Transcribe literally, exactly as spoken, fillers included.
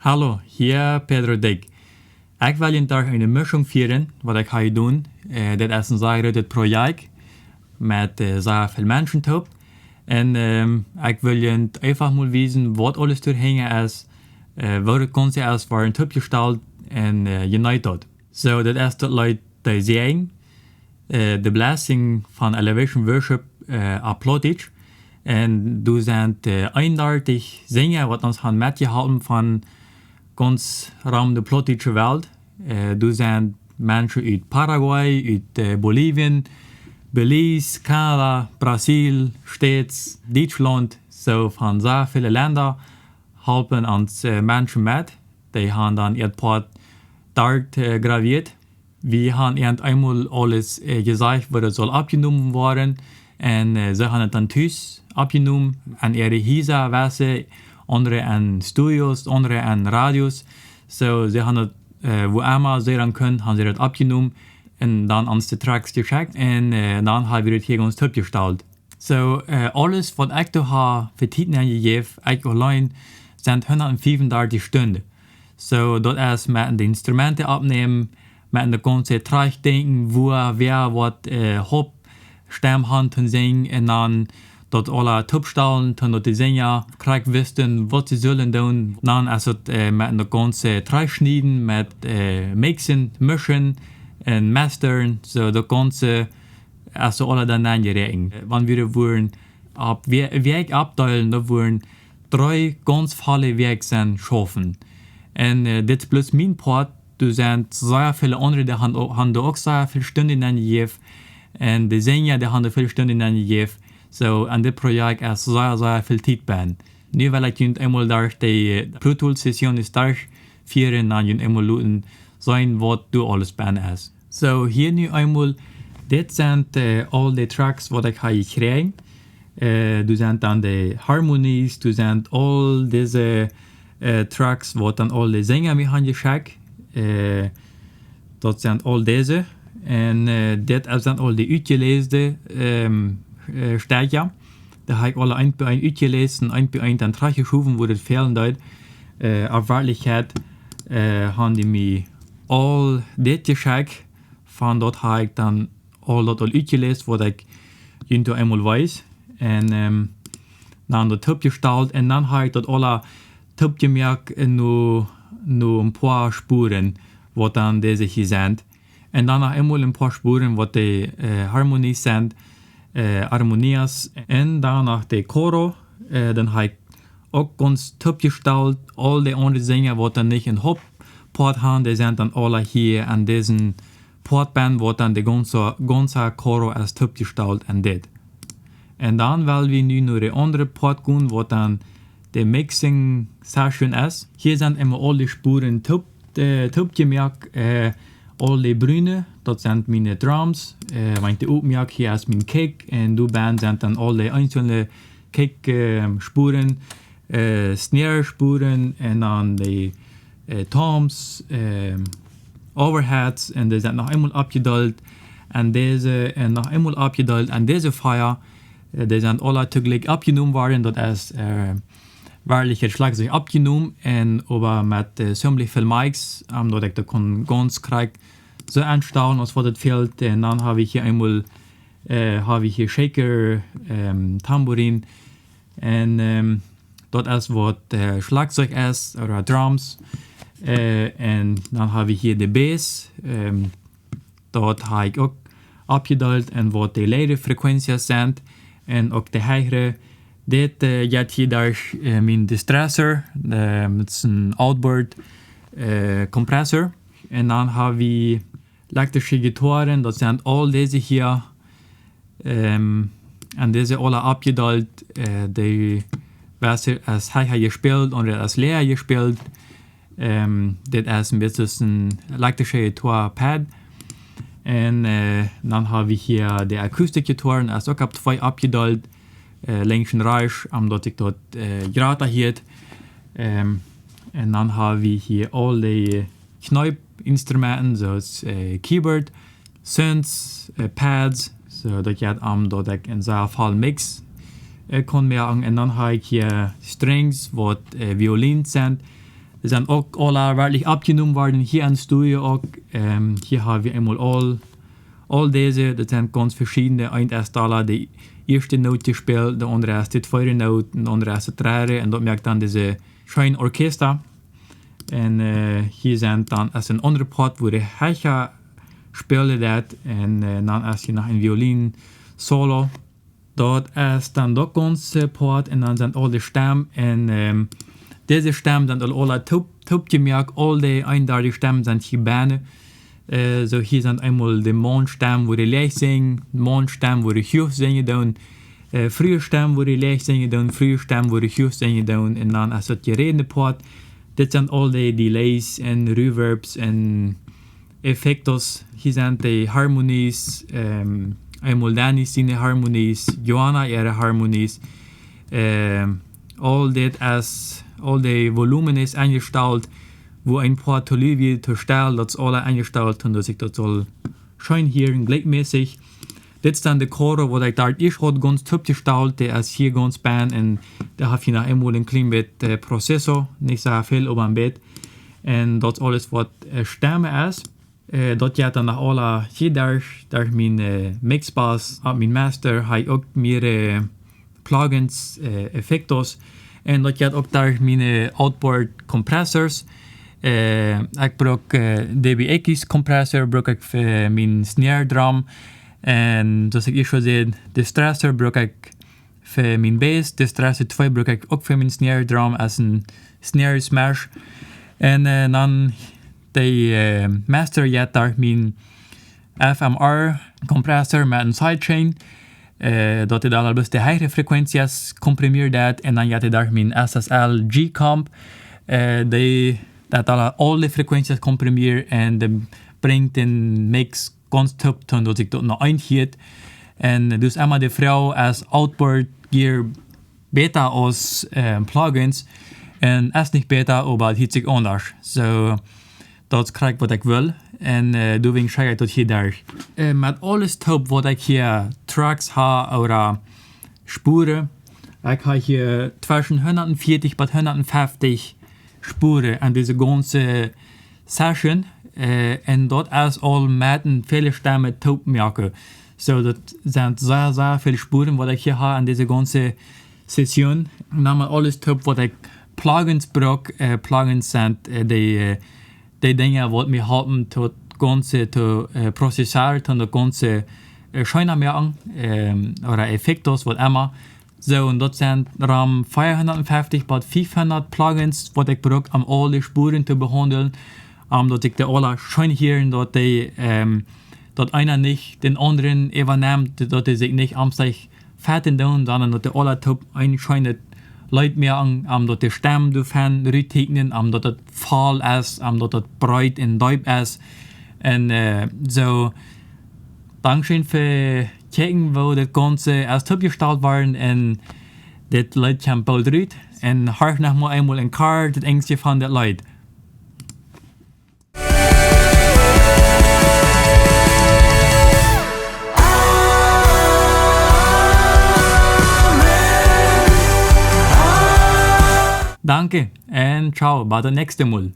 Hallo, hia Pedro Dyck. Ekj well junt derch eene Mischung fieren, waut ekj hab jedonen. Äh, dit es een sea grootet Projekt met, äh, sea väl Menschen toop. Un, ähm, ekj well junt eefach mol wiesen, waut aules doahinja es, äh, woo daut Gaunze es, woo daut toopjestalt un, äh, jie neet daut. So, dit es daut Leet De Säajen, äh, The Blessing von Elevation Worship, äh, opp Plautdietsch. Un doa sent, äh, eenundartich Sinja, waut ons han metjeholpen von gaunz rom de plautdietsche Welt. Äh, doa sent Menschen ut Paraguay, ut, äh, Bolivien, Belize, Kanada, Brasil, States, Dietschlaunt, so von sea väle Lenda halpen ons, äh, Menschen met. Dee han dan äa Poat doa, äh, gravieet. Wie han an eemol aules, äh, jesajcht, woo daut saul oppjenomen woaren. Un, äh, see han et dan tus oppjenomen, aun äare Hiesa, wese, aundre aun Studios, aundre aun Radios. So, see han et, äh, wua emma see dan kunnen, han see daut oppjenomen un dan ons de Tracks jeschekjt. Un, äh, dan hab wie daut hia gaunz toopjestalt. So, äh, aules waut ekj doa hab fa Tiet nenjejäft, ekj auleen, sent hundatfiefundartich Stunden. So, daut es met de Instrumenten oppnämen, met daut gaunze Trajchtdenkjen, wua, wäa waut, äh, Hauptstemm haft toom sinjen, un dan daut aula toopstalen, toom daut de Sinja krakjt wisten, waut see sullen doonen. Dan es et, äh, met daut gaunze Trajchtschnieden, met, äh, mixen, mischen un masteren, so daut gaunze es aula dan aunjeräakjent. Wan wie wudden opp Wäakj, Wäakj oppdeelen, dan wudden dree gaunz volle Wäakj sennen schaufen. Un, äh, dit es bloos mien Poat, doa sent sea väle aundre, dee han, han doa uk sea väl Stunden nenjejäft. Un de Sinja, dee han doa väl Stunden nenjejäft. So, aun dit Projekt es sea, sea väl Tiet bie. Nu well ekj junt eemol derch de, äh, Pro Tools Session es derchfieren un junt eemol loten seenen, waut doa aules bie es. So, hia nu eemol, dit sent, äh, aul de Tracks, waut ekj hab jekjräajen. Äh, doa sent dan de Harmonies, doa sent aul dise, äh, Tracks, waut dan aul de Sinja mie han jeschekjt. Äh, daut sent aul dise. Un, äh, dit sent aul de utjeläste, ähm, äh, Stekja. Doa hab ekj aule eent bie eent utjeläst un eent bie eent dan trajchtjeschowen, wua daut fälen deed. Äh, opp Werkjlichkjeit, äh, han dee mie aul dit jeschekjt. Von daut hab ekj dan aul daut aul utjeläst, waut ekj junt eemol wies. Un, ähm, dan daut toopjestalt un dan hab ekj daut aula toopjemoakt un nu, nu een poa Spuaren, waut dan dise hia sent. Un dan noch eemol een poa Spuaren, waut de, äh, Harmonies sent, äh, Armonías. Un dan noch de Coro, äh, dan hab ekj uk gaunz toopjestalt, aul de aundre Sinja, waut dan nich een Hauptpoat han, dee sent dan aula hia aun disen Poat bie, waut dan de gaunze, gaunze Coro es toopjestalt un dit. Un dan well wie nu no de aundre Poat gonen, waut dan de Mixing Session es. Hia sent emma aul de Spuaren toop, äh, toopjemoakt, äh, aul de brune, daut sent miene Drums, äh, wan ekj dee oppmoak, hia es mien Kick, un doa bie sent dan aul de eensje Kick, ähm, Spuaren, äh, Snare Spuaren un dan de, äh, Toms, ähm, Overheads un dee sent noch eemol oppjedeelt aun dise un noch eemol oppjedeelt aun dise vea. Äh, dee sent aula toojlikj oppjenomen worden, daut es, äh, werkjlich daut Schlajchzeug oppjenomen un oba met, äh, ziemlich väl Mics, ähm, daut ekj daut kunn gaunz krakjt soo aunstalen, aus waut et fält. Un dan hab ekj hia eemol, äh, hab ekj hia Shaker, ähm, Tambourin, un, ähm, daut es waut, äh, Schlajchzeug es, ooda Drums. Äh, un dan hab ekj hia de Bass, ähm, daut hab ekj uk oppjedeelt un waut de leeje Frequencies sent un uk de heechre. Dit, äh, jeit hia derch, äh, mien Distressor, äh, met sienen Outboard, äh, Compressor. Un dan hab wie elektrische Gitarren, daut sent aul dise hia, ähm, un dise aula oppjedeelt, äh, dee, waut es heecha jespält un waut es läaja jespält. Ähm, dit es een bät een elektrische Gitarre Pad. Un, äh, dan hab ekj hia de Akustik Gitarren, es uk opp twee oppjedeelt, äh, linkjs un rajchts, om daut ekj daut, äh, jrata hieet. Ähm, un dan hab ekj hia aul de Kjneepinstrumenten, soo aus, äh, Keyboard, Synths, äh, Pads, soo daut jeit om daut ekj een sea voll Mix, äh, kaun moaken. Un dan hab ekj hia Strings, waut, äh, Violins sent. Dee sent uk aula werkjlich oppjenomen worden hia em Studio uk. Ähm, hia ha wie eemol aul, aul dise, daut sent gaunz veschiedne. Eent es aul de ieeschte Noot jespält, de aundre es de tweede Noot, un de aundre es de dredde, un daut moakt dan dise scheene Orchester. Un, äh, hia sent dan, es een aundret Poat, wua de Hecha spält daut, un, äh, dan es hia noch een Violin Solo. Daut es dan daut gaunze Poat, un dan sent aul de Stemm, un, ähm, dise Stemm sent aul aula toop, toop jemoakt, aul de eenundartich Stemm sent hia bennen. Äh, soo hia sent eemol de Maunstemm, wua de läach sinjen, Maunstemm, wua de huach sinjen doonen, äh, Fruestemm, wua de läach sinjen doonen, Fruestemm, wua de huach sinjen doonen, un dan es daut jerädne Poat. Dit sent aul de Delays un Reverbs un Efektos. Hia sent de Harmonies, ähm, eemol Danny siene Harmonies, Joanna äare Harmonies. Ähm, aul dit es, aul de Volumen es enjestalt, wua een Poat to lied wia, to stell, daut es aula enjestalt, un daut ekj daut saul scheen hieren, jlikjmässich. Dit es dan de Coro, waut ekj doa ieescht haud gaunz toopjestalt, dee es hia gaunz bennen, un dee haft hia noch eemol een kjlien bät, äh, Proceso, nich soo väl, oba een bät. Un daut es aules waut, äh, Stemm es. Äh, daut jeit dan noch aula hia derch, derch mien, äh, Mixbus, opp mien Master, ha ekj uk mea, äh, Plugins, äh, Efektos. Un daut jeit uk derch miene, äh, Outboard Compressors. Äh, ekj bruck, äh, D B X Compressor, bruck ekj fa mien Snare Drum. Un soo aus ekj ieescht säd, Distressor bruck ekj fa mien Bass, Distressor twee bruck ekj uk fa mien Snare Drum aus een Snare Smash. Un, äh, dan de, äh, Master jeit derch mien F M R Compressor met een Sidechain. Äh, daut dee dan aul bloos de heche Frequencies komprimieren deit, un dan jeit dee derch mien S S L G Comp. Äh, dee, daut aul, aul de Frequencies komprimieren un dee brinjt dän Mix gaunz toop, daut ekj daut no eent hia. Un daut es emma de Froag aus Outboard Gear bäta aus, äh, Plugins. Un es nich bäta, oba et hieet sikj aundasch. Soo, daut es krakjt waut ekj well. Un, äh, doawäajen schekj ekj daut hia derch. Äh, met aules toop waut ekj hia, Tracks ha ooda Spuaren. Ekj ha hia tweschen hundatveatich bat hundatfeftich Spuaren aun dise gaunze Session, äh, un daut es aul met een väle Stemmen toop moaken. Soo, daut sent sea, sea väl Spuaren waut ekj hia ha aun dise gaunze Session. Naum aules toop waut ekj Plugins bruck, äh, Plugins sent, äh, dee, äh, dee Dinja waut mie halpen daut gaunze to, äh, processaren, to daut gaunze, äh, scheena moaken, ähm, ooda Efektos, waut emma. Soo, un daut sent rom veahundatfeftich bat fiefhundat Plugins, waut ekj bruck, om aul de Spuaren to behaundlen, om daut ekj dee aula scheen hieren, daut dee, ähm, daut eena nich dän aundren äwanemt, daut dee sikj nich om sikj fetten doonen, sonda daut dee aula toop een scheenet Leet moaken, om daut de Stemm doavon ruttotäkjnen, om daut et voll es, om daut et breet un deep es. Un, äh, soo, dankscheen fa kjikjen, woo daut gaunze es toopjestalt worden, un dit Leet kjemt boolt rut. Un horcht noch mol eemol een kort daut Enjlische von dit Leet. Danke un ciao, bat daut näakjste Mol.